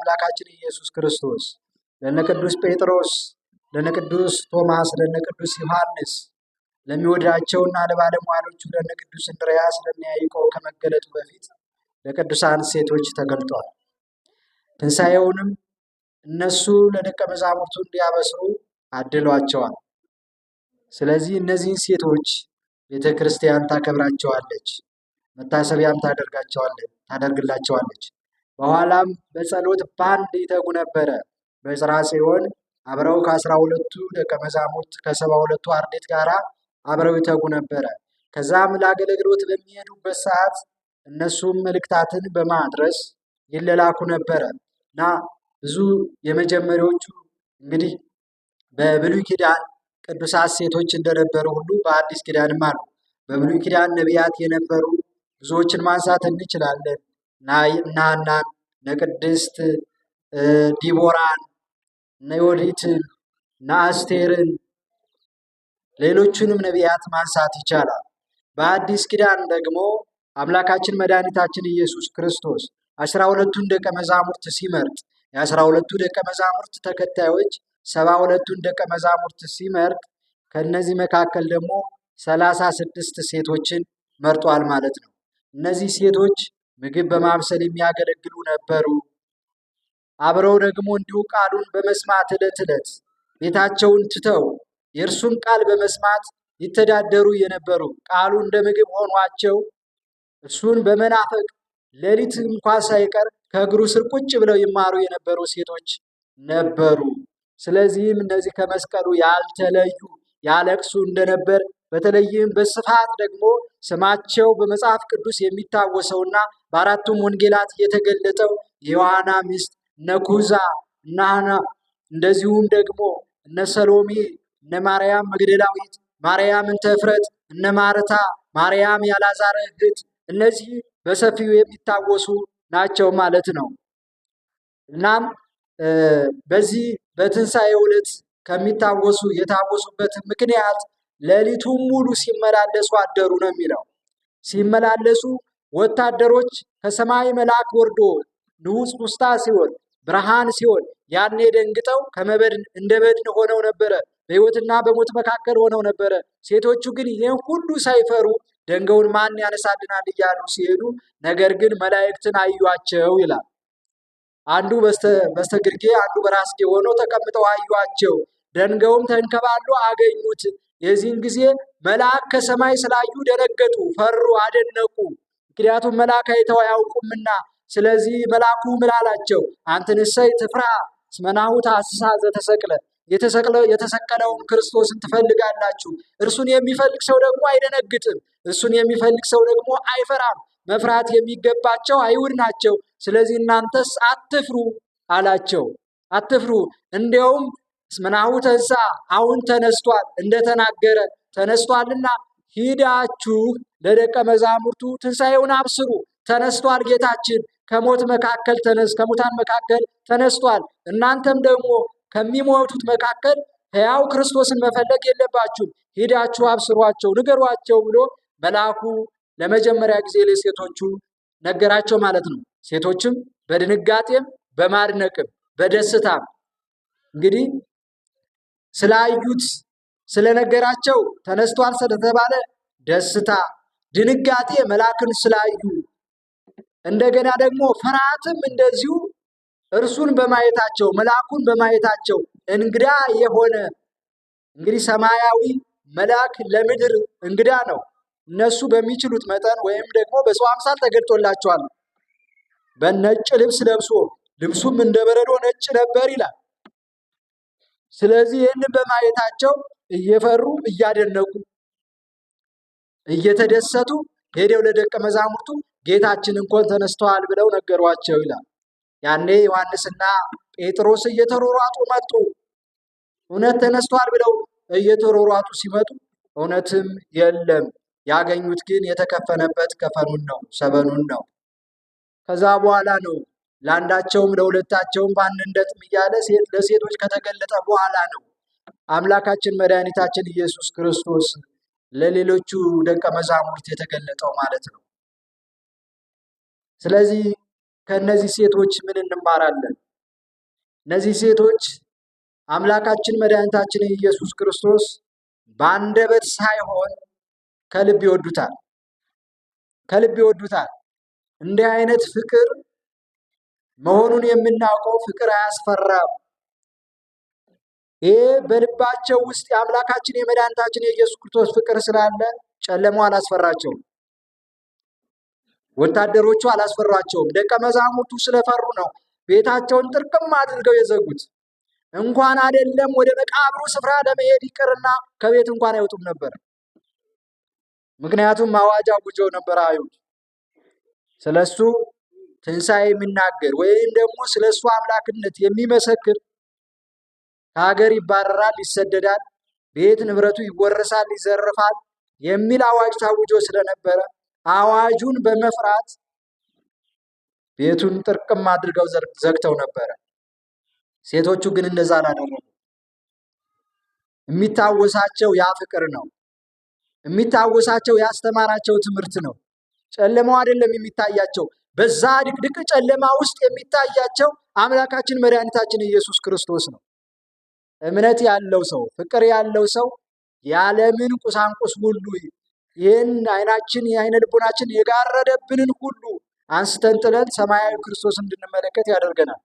አምላካችን ኢየሱስ ክርስቶስ ለነ ቅዱስ ጴጥሮስ፣ ለነ ቅዱስ ቶማስ፣ ለነ ቅዱስ ዮሐንስ፣ ለሚወዳቸውና ለባለሟሎቹ ለነ ቅዱስ እንድርያስ፣ ለነ ያዕቆብ ከመገለጡ በፊት ለቅዱሳን ሴቶች ተገልጧል። ትንሣኤውንም እነሱ ለደቀ መዛሙርቱ እንዲያበስሩ አድሏቸዋል። ስለዚህ እነዚህን ሴቶች ቤተ ክርስቲያን ታከብራቸዋለች፣ መታሰቢያም ታደርግላቸዋለች። በኋላም በጸሎት በአንድ ይተጉ ነበረ። በጽርሐ ጽዮን አብረው ከ12ቱ ደቀ መዛሙርት ከ72ቱ አርድእት ጋር አብረው ይተጉ ነበረ። ከዛም ለአገልግሎት በሚሄዱበት ሰዓት እነሱም መልእክታትን በማድረስ ይለላኩ ነበረ እና ብዙ የመጀመሪያዎቹ እንግዲህ በብሉይ ኪዳን ቅዱሳት ሴቶች እንደነበሩ ሁሉ በአዲስ ኪዳንም አሉ። በብሉይ ኪዳን ነቢያት የነበሩ ብዙዎችን ማንሳት እንችላለን። እነ ሐናን፣ እነ ቅድስት ዲቦራን፣ እነ ዮዲትን፣ እነ አስቴርን፣ ሌሎቹንም ነቢያት ማንሳት ይቻላል። በአዲስ ኪዳን ደግሞ አምላካችን መድኃኒታችን ኢየሱስ ክርስቶስ 12ቱን ደቀ መዛሙርት ሲመርጥ የ12ቱ ደቀ መዛሙርት ተከታዮች 72ቱን ደቀ መዛሙርት ሲመርጥ ከእነዚህ መካከል ደግሞ 36 ሴቶችን መርጧል ማለት ነው። እነዚህ ሴቶች ምግብ በማብሰል የሚያገለግሉ ነበሩ። አብረው ደግሞ እንዲሁ ቃሉን በመስማት ዕለት ዕለት ቤታቸውን ትተው የእርሱን ቃል በመስማት ይተዳደሩ የነበሩ ቃሉ እንደ ምግብ ሆኗቸው እርሱን በመናፈቅ ሌሊት እንኳ ሳይቀር ከእግሩ ስር ቁጭ ብለው ይማሩ የነበሩ ሴቶች ነበሩ። ስለዚህም እነዚህ ከመስቀሉ ያልተለዩ ያለቅሱ እንደነበር በተለይም በስፋት ደግሞ ስማቸው በመጽሐፍ ቅዱስ የሚታወሰውና በአራቱም ወንጌላት የተገለጠው የዮሐና ሚስት እነ ኩዛ እነ ሐና እንደዚሁም ደግሞ እነ ሰሎሜ እነ ማርያም መግደላዊት፣ ማርያም እንተ እፍረት፣ እነ ማርታ፣ ማርያም ያላዛር እህት እነዚህ በሰፊው የሚታወሱ ናቸው ማለት ነው። እናም በዚህ በትንሣኤው ዕለት ከሚታወሱ የታወሱበት ምክንያት ሌሊቱን ሙሉ ሲመላለሱ አደሩ ነው የሚለው። ሲመላለሱ ወታደሮች ከሰማይ መልአክ ወርዶ ንዑስ ውስታ ሲሆን ብርሃን ሲሆን ያኔ ደንግጠው ከመበድን እንደ በድን ሆነው ነበረ። በሕይወትና በሞት መካከል ሆነው ነበረ። ሴቶቹ ግን ይህን ሁሉ ሳይፈሩ ደንገውን ማን ያነሳልናል እያሉ ሲሄዱ፣ ነገር ግን መላእክትን አዩአቸው ይላል። አንዱ በስተግርጌ አንዱ በራስጌ ሆነው ተቀምጠው አዩአቸው። ደንገውም ተንከባሎ አገኙት። የዚህን ጊዜ መልአክ ከሰማይ ስላዩ ደነገጡ፣ ፈሩ፣ አደነቁ። ምክንያቱም መልአክ አይተው አያውቁምና። ስለዚህ መልአኩ ምን አላቸው? አንትንሰ ትፍራ እስመ ናሁ ተአስሳ ዘተሰቅለ የተሰቀለውን ክርስቶስን ትፈልጋላችሁ። እርሱን የሚፈልግ ሰው ደግሞ አይደነግጥም። እርሱን የሚፈልግ ሰው ደግሞ አይፈራም። መፍራት የሚገባቸው አይሁድ ናቸው። ስለዚህ እናንተስ አትፍሩ አላቸው። አትፍሩ፣ እንዲያውም እስመ ናሁ ተንሥአ አሁን ተነስቷል፣ እንደተናገረ ተነስቷልና ሂዳችሁ ለደቀ መዛሙርቱ ትንሣኤውን አብስሩ። ተነስቷል ጌታችን ከሞት መካከል ከሙታን መካከል ተነስቷል። እናንተም ደግሞ ከሚሞቱት መካከል ሕያው ክርስቶስን መፈለግ የለባችሁም፣ ሂዳችሁ አብስሯቸው፣ ንገሯቸው ብሎ መልአኩ ለመጀመሪያ ጊዜ ለሴቶቹ ነገራቸው ማለት ነው። ሴቶችም በድንጋጤም በማድነቅም በደስታም እንግዲህ ስላዩት ስለነገራቸው ተነስቷል ስለተባለ ደስታ፣ ድንጋጤ መልአክን ስላዩ፣ እንደገና ደግሞ ፍርሃትም እንደዚሁ እርሱን በማየታቸው መልአኩን በማየታቸው እንግዳ የሆነ እንግዲህ ሰማያዊ መልአክ ለምድር እንግዳ ነው። እነሱ በሚችሉት መጠን ወይም ደግሞ በሰው አምሳል ተገልጦላቸዋል። በነጭ ልብስ ለብሶ ልብሱም እንደ በረዶ ነጭ ነበር ይላል። ስለዚህ ይህንን በማየታቸው እየፈሩ እያደነቁ እየተደሰቱ ሄደው ለደቀ መዛሙርቱ ጌታችን እንኳን ተነስተዋል ብለው ነገሯቸው ይላል። ያኔ ዮሐንስና ጴጥሮስ እየተሯሯጡ መጡ። እውነት ተነስቷል ብለው እየተሯሯጡ ሲመጡ እውነትም የለም። ያገኙት ግን የተከፈነበት ከፈኑን ነው፣ ሰበኑን ነው። ከዛ በኋላ ነው ለአንዳቸውም ለሁለታቸውም በአንድነትም እያለ ለሴቶች ከተገለጠ በኋላ ነው አምላካችን መድኃኒታችን ኢየሱስ ክርስቶስ ለሌሎቹ ደቀ መዛሙርት የተገለጠው ማለት ነው። ስለዚህ ከእነዚህ ሴቶች ምን እንማራለን? እነዚህ ሴቶች አምላካችን መድኃኒታችን ኢየሱስ ክርስቶስ በአንደበት ሳይሆን ከልብ ይወዱታል፣ ከልብ ይወዱታል። እንዲህ አይነት ፍቅር መሆኑን የምናውቀው ፍቅር አያስፈራም። ይህ በልባቸው ውስጥ የአምላካችን የመድኃኒታችን የኢየሱስ ክርስቶስ ፍቅር ስላለ ጨለማው አላስፈራቸውም። ወታደሮቹ አላስፈራቸውም። ደቀ መዛሙርቱ ስለፈሩ ነው ቤታቸውን ጥርቅም አድርገው የዘጉት። እንኳን አይደለም ወደ መቃብሩ ስፍራ ለመሄድ ይቅርና ከቤት እንኳን አይወጡም ነበር። ምክንያቱም አዋጅ አውጀው ነበር አይሁድ ስለሱ ትንሣኤ የሚናገር ወይም ደግሞ ስለሱ አምላክነት የሚመሰክር ከሀገር ይባረራል፣ ይሰደዳል፣ ቤት ንብረቱ ይወረሳል፣ ይዘርፋል የሚል አዋጅ ታውጆ ስለነበረ አዋጁን በመፍራት ቤቱን ጥርቅም አድርገው ዘግተው ነበረ። ሴቶቹ ግን እንደዛ አላደረጉም። የሚታወሳቸው ያ ፍቅር ነው። የሚታወሳቸው ያስተማራቸው ትምህርት ነው። ጨለማው አይደለም የሚታያቸው። በዛ ድቅድቅ ጨለማ ውስጥ የሚታያቸው አምላካችን መድኃኒታችን ኢየሱስ ክርስቶስ ነው። እምነት ያለው ሰው፣ ፍቅር ያለው ሰው የዓለምን ቁሳንቁስ ሁሉ ይህን አይናችን የአይነ ልቦናችን የጋረደብንን ሁሉ አንስተን ጥለን ሰማያዊ ክርስቶስ እንድንመለከት ያደርገናል።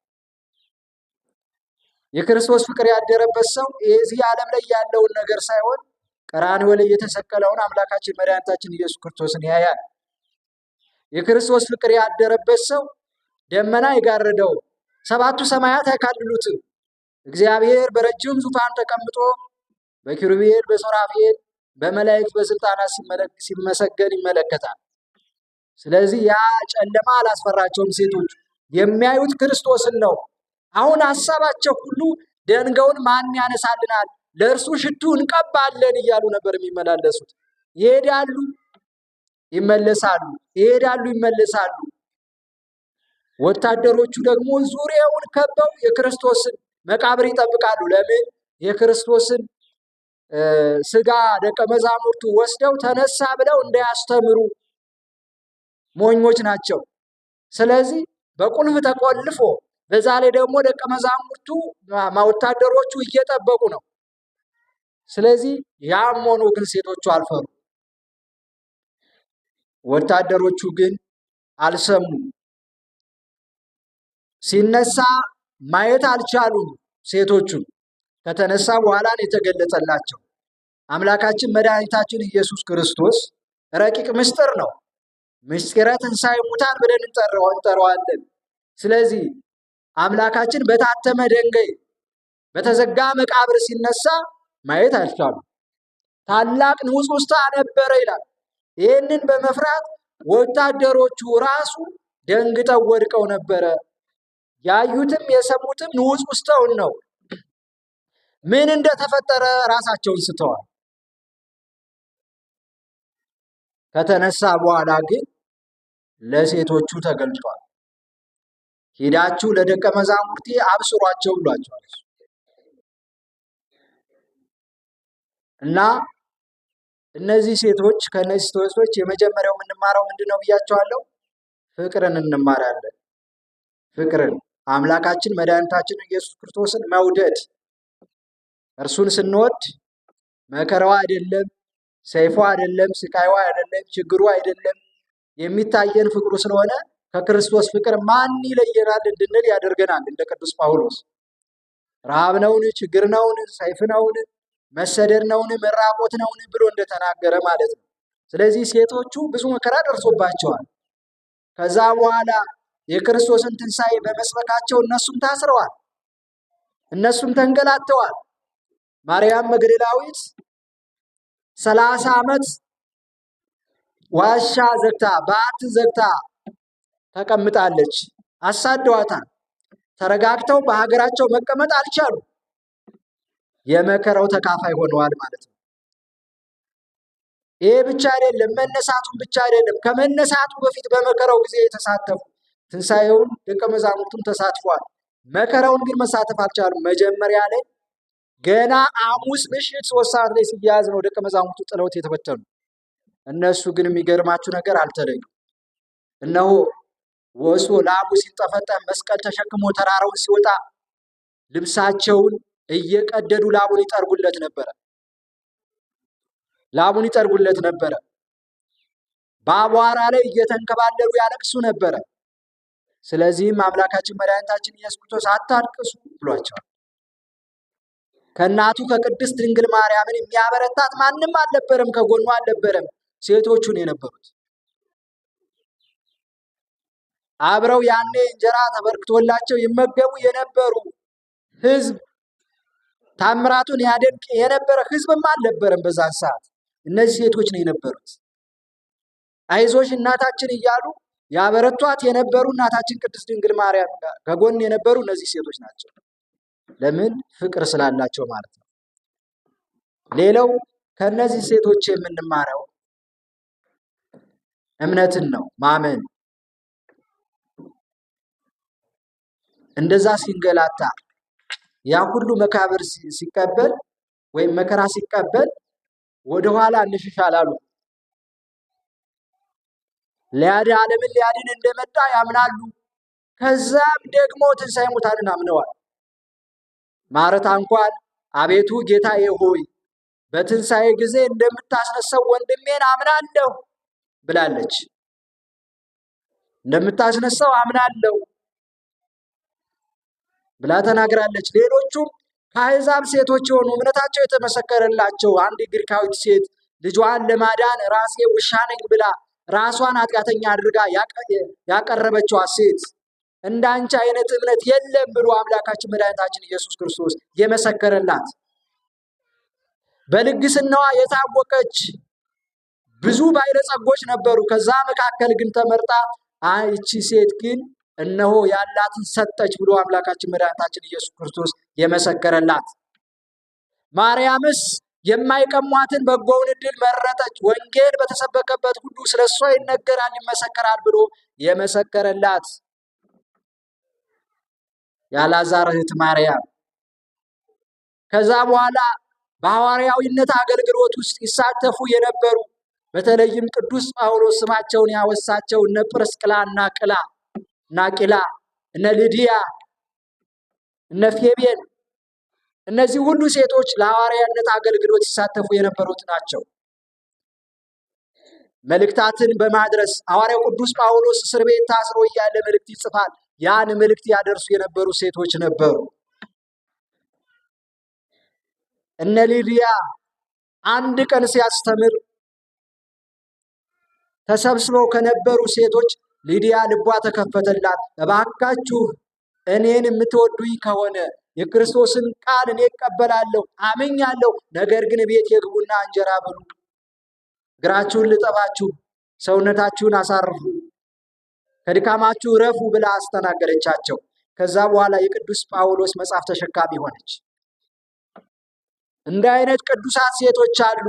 የክርስቶስ ፍቅር ያደረበት ሰው የዚህ ዓለም ላይ ያለውን ነገር ሳይሆን ቀራንዮ ላይ የተሰቀለውን አምላካችን መድኃኒታችን ኢየሱስ ክርስቶስን ያያል። የክርስቶስ ፍቅር ያደረበት ሰው ደመና የጋረደው ሰባቱ ሰማያት አይካልሉትም። እግዚአብሔር በረጅም ዙፋን ተቀምጦ በኪሩቤል በሱራፌል በመላእክት በስልጣናት ሲመሰገን ይመለከታል። ስለዚህ ያ ጨለማ አላስፈራቸውም። ሴቶች የሚያዩት ክርስቶስን ነው። አሁን ሀሳባቸው ሁሉ ደንገውን ማን ያነሳልናል፣ ለእርሱ ሽቱ እንቀባለን እያሉ ነበር የሚመላለሱት። ይሄዳሉ፣ ይመለሳሉ፣ ይሄዳሉ፣ ይመለሳሉ። ወታደሮቹ ደግሞ ዙሪያውን ከበው የክርስቶስን መቃብር ይጠብቃሉ። ለምን? የክርስቶስን ስጋ ደቀ መዛሙርቱ ወስደው ተነሳ ብለው እንዳያስተምሩ ሞኞች ናቸው። ስለዚህ በቁልፍ ተቆልፎ በዛ ላይ ደግሞ ደቀ መዛሙርቱ ወታደሮቹ እየጠበቁ ነው። ስለዚህ ያም ሆኖ ግን ሴቶቹ አልፈሩ፣ ወታደሮቹ ግን አልሰሙም። ሲነሳ ማየት አልቻሉም። ሴቶቹ ከተነሳ በኋላ ነው የተገለጸላቸው። አምላካችን መድኃኒታችን ኢየሱስ ክርስቶስ ረቂቅ ምስጢር ነው። ምስጢረ ትንሣኤ ሙታን ብለን እንጠራዋለን። ስለዚህ አምላካችን በታተመ ደንገይ በተዘጋ መቃብር ሲነሳ ማየት አልቻሉም። ታላቅ ንውጽውጽታ ነበረ ይላል። ይህንን በመፍራት ወታደሮቹ ራሱ ደንግጠው ወድቀው ነበረ። ያዩትም የሰሙትም ንውጽውጽታውን ነው። ምን እንደተፈጠረ ራሳቸውን ስተዋል። ከተነሳ በኋላ ግን ለሴቶቹ ተገልጧል። ሂዳችሁ ለደቀ መዛሙርቴ አብስሯቸው ብሏቸዋል። እና እነዚህ ሴቶች ከእነዚህ ሴቶች የመጀመሪያው የምንማረው ምንድን ነው ብያቸዋለሁ? ፍቅርን እንማራለን። ፍቅርን አምላካችን መድኃኒታችን ኢየሱስ ክርስቶስን መውደድ። እርሱን ስንወድ መከራዋ አይደለም፣ ሰይፏ አይደለም፣ ስቃይዋ አይደለም፣ ችግሩ አይደለም፣ የሚታየን ፍቅሩ ስለሆነ ከክርስቶስ ፍቅር ማን ይለየናል እንድንል ያደርገናል። እንደ ቅዱስ ጳውሎስ ረሃብ ነውን? ችግር ነውን? ሰይፍ ነውን? መሰደድ ነውን? መራቆት ነውን? ብሎ እንደተናገረ ማለት ነው። ስለዚህ ሴቶቹ ብዙ መከራ ደርሶባቸዋል። ከዛ በኋላ የክርስቶስን ትንሣኤ በመስበካቸው እነሱም ታስረዋል፣ እነሱም ተንገላተዋል። ማርያም መግደላዊት 30 ዓመት ዋሻ ዘግታ በዓት ዘግታ ተቀምጣለች። አሳደዋታል። ተረጋግተው በሀገራቸው መቀመጥ አልቻሉ። የመከራው ተካፋይ ሆነዋል ማለት ነው። ይሄ ብቻ አይደለም፣ መነሳቱን ብቻ አይደለም። ከመነሳቱ በፊት በመከራው ጊዜ የተሳተፉ ትንሣኤውን ደቀ መዛሙርቱም ተሳትፏል። መከራውን ግን መሳተፍ አልቻሉም። መጀመሪያ ላይ ገና ሐሙስ ምሽት 3 ሰዓት ላይ ሲያዝ ነው ደቀ መዛሙርቱ ጥለውት የተበተኑ። እነሱ ግን የሚገርማችሁ ነገር አልተለዩም። እነሆ ወሶ ላቡ ሲንጠፈጠፍ መስቀል ተሸክሞ ተራራውን ሲወጣ ልብሳቸውን እየቀደዱ ላቡን ይጠርጉለት ነበረ። ላቡን ይጠርጉለት ነበረ። በአቧራ ላይ እየተንከባለሉ ያለቅሱ ነበረ። ስለዚህም አምላካችን መድኃኒታችን ኢየሱስ ክርስቶስ አታልቅሱ ብሏቸዋል። ከእናቱ ከቅድስት ድንግል ማርያምን የሚያበረታት ማንም አልነበረም፣ ከጎኗ አልነበረም። ሴቶቹን የነበሩት አብረው ያኔ እንጀራ ተበርክቶላቸው ይመገቡ የነበሩ ሕዝብ ታምራቱን ያደንቅ የነበረ ሕዝብም አልነበረም በዛን ሰዓት። እነዚህ ሴቶች ነው የነበሩት። አይዞሽ እናታችን እያሉ ያበረቷት የነበሩ እናታችን ቅድስት ድንግል ማርያም ከጎን የነበሩ እነዚህ ሴቶች ናቸው። ለምን? ፍቅር ስላላቸው ማለት ነው። ሌላው ከእነዚህ ሴቶች የምንማረው እምነትን ነው፣ ማመን። እንደዛ ሲንገላታ ያ ሁሉ መካብር ሲቀበል ወይም መከራ ሲቀበል ወደኋላ እንሽሽ አላሉ። ሊያድን ዓለምን ሊያድን እንደመጣ ያምናሉ። ከዛም ደግሞ ትንሣኤ ሙታንን አምነዋል። ማርታ እንኳን አቤቱ ጌታዬ ሆይ በትንሣኤ ጊዜ እንደምታስነሳው ወንድሜን አምናለሁ ብላለች። እንደምታስነሳው አምናለሁ ብላ ተናግራለች። ሌሎቹም ከአሕዛብ ሴቶች የሆኑ እምነታቸው የተመሰከረላቸው አንድ ግሪካዊት ሴት ልጇን ለማዳን ራሴ ውሻ ነኝ ብላ ራሷን ኃጢአተኛ አድርጋ ያቀረበችዋ ሴት እንዳንቺ አይነት እምነት የለም ብሎ አምላካችን መድኃኒታችን ኢየሱስ ክርስቶስ የመሰከረላት፣ በልግስናዋ የታወቀች ብዙ ባለጸጎች ነበሩ። ከዛ መካከል ግን ተመርጣ ይቺ ሴት ግን እነሆ ያላትን ሰጠች ብሎ አምላካችን መድኃኒታችን ኢየሱስ ክርስቶስ የመሰከረላት። ማርያምስ የማይቀሟትን በጎውን ዕድል መረጠች፣ ወንጌል በተሰበከበት ሁሉ ስለ እሷ ይነገራል ይመሰከራል ብሎ የመሰከረላት የአልዓዛር እህት ማርያም። ከዛ በኋላ በሐዋርያዊነት አገልግሎት ውስጥ ይሳተፉ የነበሩ በተለይም ቅዱስ ጳውሎስ ስማቸውን ያወሳቸው እነ ጵርስቅላ እና ቅላ ናቂላ፣ እነ ልድያ፣ እነ ፌቤን፣ እነዚህ ሁሉ ሴቶች ለሐዋርያነት አገልግሎት ሲሳተፉ የነበሩት ናቸው። መልእክታትን በማድረስ ሐዋርያው ቅዱስ ጳውሎስ እስር ቤት ታስሮ እያለ መልእክት ይጽፋል። ያን መልእክት ያደርሱ የነበሩ ሴቶች ነበሩ። እነ ሊዲያ አንድ ቀን ሲያስተምር ተሰብስበው ከነበሩ ሴቶች ሊዲያ ልቧ ተከፈተላት። እባካችሁ እኔን የምትወዱኝ ከሆነ የክርስቶስን ቃል እኔ እቀበላለሁ፣ አምኛለሁ። ነገር ግን ቤት የግቡና እንጀራ ብሉ፣ እግራችሁን ልጠባችሁ፣ ሰውነታችሁን አሳርፉ፣ ከድካማችሁ እረፉ ብላ አስተናገደቻቸው። ከዛ በኋላ የቅዱስ ጳውሎስ መጽሐፍ ተሸካሚ ሆነች። እንደ አይነት ቅዱሳት ሴቶች አሉ።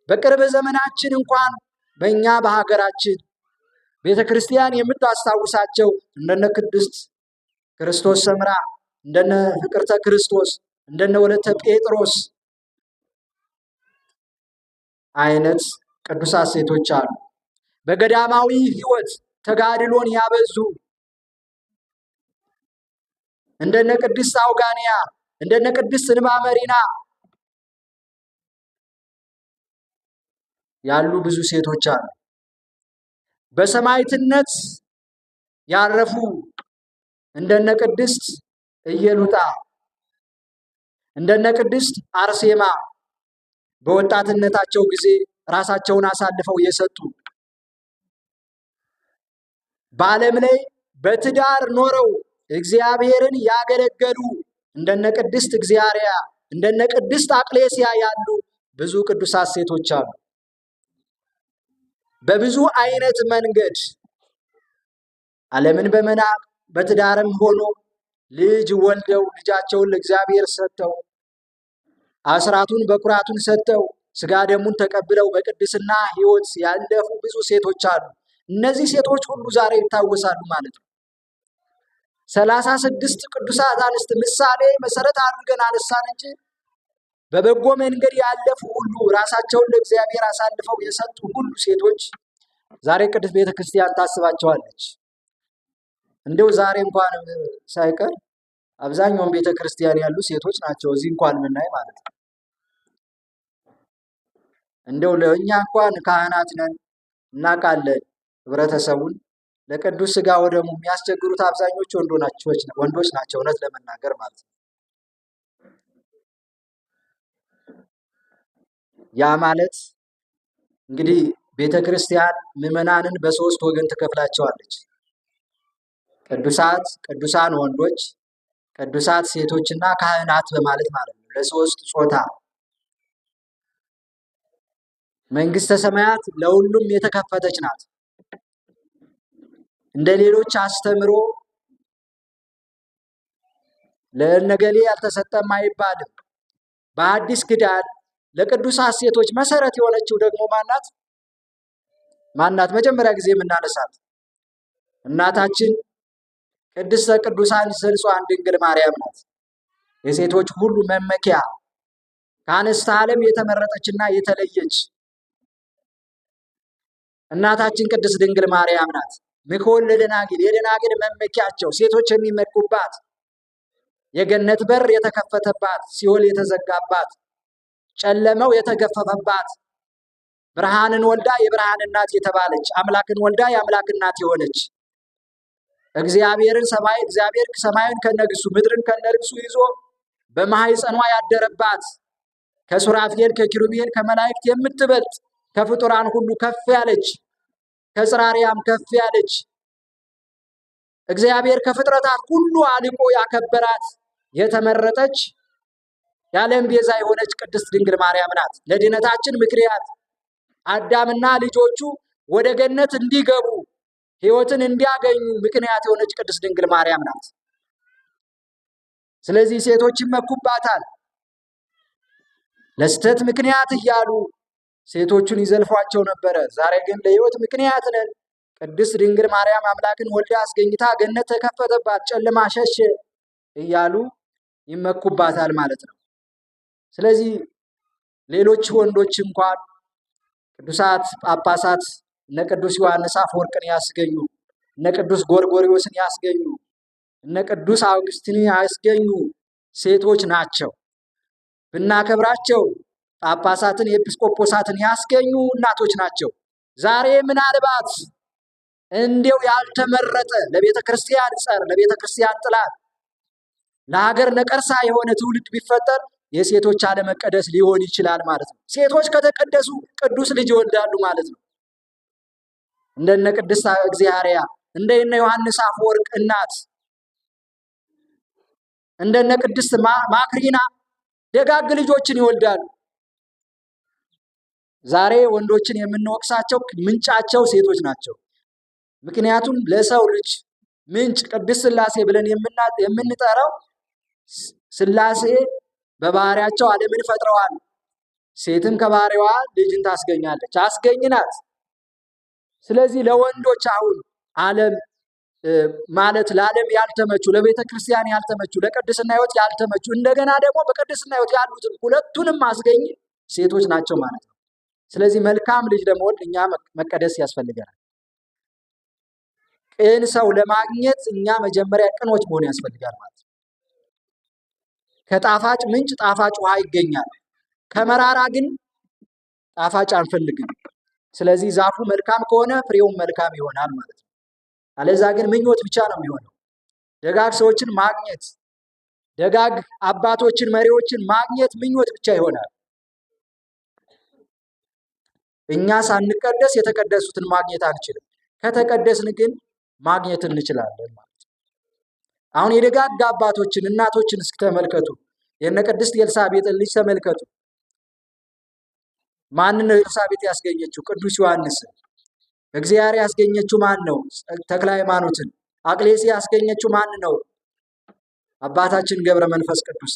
በቅርብ ዘመናችን እንኳን በእኛ በሀገራችን ቤተ ክርስቲያን የምታስታውሳቸው እንደነ ቅድስት ክርስቶስ ሰምራ፣ እንደነ ፍቅርተ ክርስቶስ፣ እንደነ ወለተ ጴጥሮስ አይነት ቅዱሳት ሴቶች አሉ። በገዳማዊ ሕይወት ተጋድሎን ያበዙ እንደነ ቅድስት አውጋንያ፣ እንደነ ቅድስት እንባ መሪና ያሉ ብዙ ሴቶች አሉ። በሰማዕትነት ያረፉ እንደነ ቅድስት ኢየሉጣ፣ እንደነ ቅድስት አርሴማ በወጣትነታቸው ጊዜ ራሳቸውን አሳልፈው የሰጡ፣ በዓለም ላይ በትዳር ኖረው እግዚአብሔርን ያገለገሉ እንደነ ቅድስት እግዚአርያ፣ እንደነ ቅድስት አቅሌስያ ያሉ ብዙ ቅዱሳት ሴቶች አሉ። በብዙ አይነት መንገድ ዓለምን በመናቅ በትዳርም ሆኖ ልጅ ወልደው ልጃቸውን ለእግዚአብሔር ሰጥተው፣ አስራቱን በኩራቱን ሰጥተው፣ ስጋ ደሙን ተቀብለው በቅድስና ሕይወት ያለፉ ብዙ ሴቶች አሉ። እነዚህ ሴቶች ሁሉ ዛሬ ይታወሳሉ ማለት ነው። 36 ቅዱሳት አንስት ምሳሌ መሰረት አድርገን አነሳን እንጂ በበጎ መንገድ ያለፉ ሁሉ፣ ራሳቸውን ለእግዚአብሔር አሳልፈው የሰጡ ሁሉ ሴቶች ዛሬ ቅድስት ቤተ ክርስቲያን ታስባቸዋለች። እንደው ዛሬ እንኳን ሳይቀር አብዛኛውን ቤተ ክርስቲያን ያሉ ሴቶች ናቸው። እዚህ እንኳን የምናይ ማለት ነው። እንደው ለእኛ እንኳን ካህናት ነን እናውቃለን። ህብረተሰቡን ለቅዱስ ሥጋ ወደሙ የሚያስቸግሩት አብዛኞቹ ወንዶች ናቸው፣ እውነት ለመናገር ማለት ነው። ያ ማለት እንግዲህ ቤተ ክርስቲያን ምዕመናንን በሶስት ወገን ትከፍላቸዋለች። ቅዱሳት፣ ቅዱሳን ወንዶች፣ ቅዱሳት ሴቶችና ካህናት በማለት ማለት ነው። ለሶስት ጾታ መንግስተ ሰማያት ለሁሉም የተከፈተች ናት። እንደ ሌሎች አስተምሮ ለነገሌ ያልተሰጠም አይባልም። በአዲስ ኪዳን ለቅዱሳት ሴቶች መሰረት የሆነችው ደግሞ ማናት? ማናት? መጀመሪያ ጊዜ የምናነሳት እናታችን ቅድስተ ቅዱሳን ስልጿን ድንግል ማርያም ናት። የሴቶች ሁሉ መመኪያ ከአንስተ ዓለም የተመረጠችና የተለየች እናታችን ቅድስት ድንግል ማርያም ናት። ምክወል ለደናግል የደናግል መመኪያቸው ሴቶች የሚመኩባት የገነት በር የተከፈተባት ሲኦል የተዘጋባት ጨለመው የተገፈፈባት ብርሃንን ወልዳ የብርሃን እናት የተባለች አምላክን ወልዳ የአምላክ እናት የሆነች እግዚአብሔርን ሰማይ እግዚአብሔር ሰማይን ከነግሱ ምድርን ከነልብሱ ይዞ በማህፀኗ ያደረባት ከሱራፌል ከኪሩቤል ከመላእክት የምትበልጥ ከፍጡራን ሁሉ ከፍ ያለች ከጽራሪያም ከፍ ያለች እግዚአብሔር ከፍጥረታት ሁሉ አልቆ ያከበራት የተመረጠች የዓለም ቤዛ የሆነች ቅድስት ድንግል ማርያም ናት። ለድነታችን ምክንያት አዳምና ልጆቹ ወደ ገነት እንዲገቡ ሕይወትን እንዲያገኙ ምክንያት የሆነች ቅድስት ድንግል ማርያም ናት። ስለዚህ ሴቶች ይመኩባታል። ለስህተት ምክንያት እያሉ ሴቶቹን ይዘልፏቸው ነበረ። ዛሬ ግን ለሕይወት ምክንያት ነን። ቅድስት ድንግል ማርያም አምላክን ወልዳ አስገኝታ ገነት ተከፈተባት፣ ጨለማ ሸሸ እያሉ ይመኩባታል ማለት ነው። ስለዚህ ሌሎች ወንዶች እንኳን ቅዱሳት ጳጳሳት እነ ቅዱስ ዮሐንስ አፈወርቅን ያስገኙ፣ እነ ቅዱስ ጎርጎርዮስን ያስገኙ፣ እነ ቅዱስ አውግስቲንን ያስገኙ ሴቶች ናቸው። ብናከብራቸው ጳጳሳትን ኤጲስቆጶሳትን ያስገኙ እናቶች ናቸው። ዛሬ ምናልባት እንዲው ያልተመረጠ ለቤተ ክርስቲያን ጸር፣ ለቤተ ክርስቲያን ጥላት፣ ለሀገር ነቀርሳ የሆነ ትውልድ ቢፈጠር የሴቶች አለመቀደስ ሊሆን ይችላል ማለት ነው። ሴቶች ከተቀደሱ ቅዱስ ልጅ ይወልዳሉ ማለት ነው። እንደነ ቅድስት እግዚአርያ፣ እንደነ ዮሐንስ አፈወርቅ እናት፣ እንደነ ቅድስት ማክሪና ደጋግ ልጆችን ይወልዳሉ። ዛሬ ወንዶችን የምንወቅሳቸው ምንጫቸው ሴቶች ናቸው። ምክንያቱም ለሰው ልጅ ምንጭ ቅድስት ሥላሴ ብለን የምንጠራው ሥላሴ በባህሪያቸው ዓለምን ፈጥረዋል። ሴትም ከባህሪዋ ልጅን ታስገኛለች፣ አስገኝ ናት። ስለዚህ ለወንዶች አሁን ዓለም ማለት ለዓለም ያልተመቹ፣ ለቤተ ክርስቲያን ያልተመቹ፣ ለቅድስና ሕይወት ያልተመቹ፣ እንደገና ደግሞ በቅድስና ሕይወት ያሉትን ሁለቱንም አስገኝ ሴቶች ናቸው ማለት ነው። ስለዚህ መልካም ልጅ ለመወልድ እኛ መቀደስ ያስፈልገናል። ቅን ሰው ለማግኘት እኛ መጀመሪያ ቅኖች መሆን ያስፈልጋል ማለት ነው። ከጣፋጭ ምንጭ ጣፋጭ ውሃ ይገኛል። ከመራራ ግን ጣፋጭ አንፈልግም። ስለዚህ ዛፉ መልካም ከሆነ ፍሬውም መልካም ይሆናል ማለት ነው። አለዛ ግን ምኞት ብቻ ነው የሚሆነው። ደጋግ ሰዎችን ማግኘት፣ ደጋግ አባቶችን መሪዎችን ማግኘት ምኞት ብቻ ይሆናል። እኛ ሳንቀደስ የተቀደሱትን ማግኘት አንችልም። ከተቀደስን ግን ማግኘት እንችላለን ማለት ነው። አሁን የደጋግ አባቶችን እናቶችን እስኪ ተመልከቱ። የነ ቅድስት ኤልሳቤጥን ልጅ ተመልከቱ። ማንን ነው ኤልሳቤጥ ያስገኘችው? ቅዱስ ዮሐንስን። እግዚአብሔር ያስገኘችው ማን ነው? ተክለ ሃይማኖትን። አቅሌሲ ያስገኘችው ማን ነው? አባታችን ገብረ መንፈስ ቅዱስ።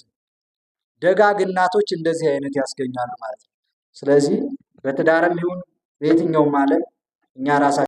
ደጋግ እናቶች እንደዚህ አይነት ያስገኛሉ ማለት ነው። ስለዚህ በትዳርም ይሁን በየትኛውም ዓለም እኛ ራሳችን